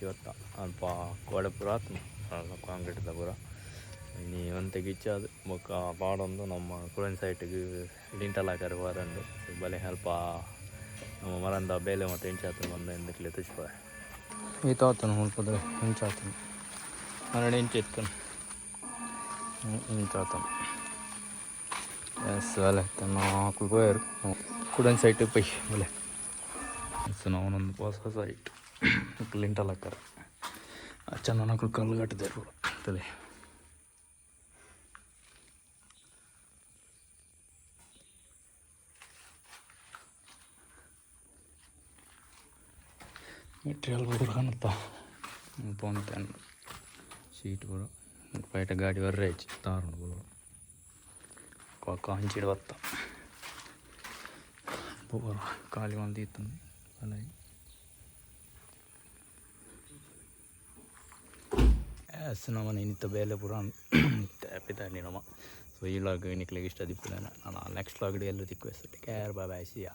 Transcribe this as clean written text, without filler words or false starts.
ಇಂಚಿ ಬತ್ತ ಅಲ್ಪ ಕೋಡೆ ಪೂರ ಆತ್ಮ ಕಾಂಕ್ರೀಟ್ದ ಪೂರ ಇನಿ ಒಂತೆ ಗಿಚ್ಚಾದ್ ಬೊಕ್ಕ ಪಾಡೊಂದು ನಮ್ಮ ಕುಡೊಂಜಿ ಸೈಟ್ಗ್ ಲಿಂಟಲ್ ಹಾಕರೆ ಬರಂಡು. ಬಲೆ ಅಲ್ಪ ನಮ್ಮ ಮರಂದ ಬೇಲೆ ಮತ್ತು ಇಂಚಾತನ ಬಂದು ಎಂದಕ್ಲೆ ತುಚ್ಪೆ ಈ ತಾತನ ಮುಲ್ಪದ ಇಂಚಾತನ ಮರಣ ಇಂಚ ಇತ್ತು ಇಂಚಾತನ. ಎಸ್ ಬಲೆ ತನ್ನ ಪೋಯರು ಕುಡೊಂಜಿ ಸೈಟ್ ಪೊಯ್ ಬಲೆ. ಎಸ್ ಅವನೊಂದು ಪೊಸ ಸೈಟ್ ಲಿಂಟಲ್ ಹಾಕರೆ ಅಚ್ಚ ನಕಲು ಕಲ್ಲು ಕಟ್ಟಿದ್ದಾರೆ ಪೂರ ತಲೆ. ಮೆಟೀರಿಯಲ್ ಪೂರ ಕಾಣುತ್ತಾ ಪೋಂತೆ ಶೀಟ್ ಪೂರ ಬಯಟ ಗಾಡಿ ಬರ್ರೆ ಇಜ್ಜಿ ತಾರುಂಡು ಪೂರ ಕಾಂಚಿಡ್ ಬತ್ತ ಪೂರ ಖಾಲಿ ಒಂದು ಇತ್ತು ಅಲ್ಲ. ಎಸ್ ನಮ್ಮನೆ ಇನ್ನಿತ್ತ ಬೇಲೆ ಪೂರ ಪಿತಾಡಿ ನಮ್ಮ. ಸೊ ಈ ವ್ಲಾಗ್ ನಿಕ್ಲೆಗ್ ಇಷ್ಟ ದಿಪ್ಪುನ ನಾನು ನೆಕ್ಸ್ಟ್ ವ್ಲಾಗ್ ಎಲ್ಲ ತಿಕ್ಕುವೆ. So take care, bye bye, see ya.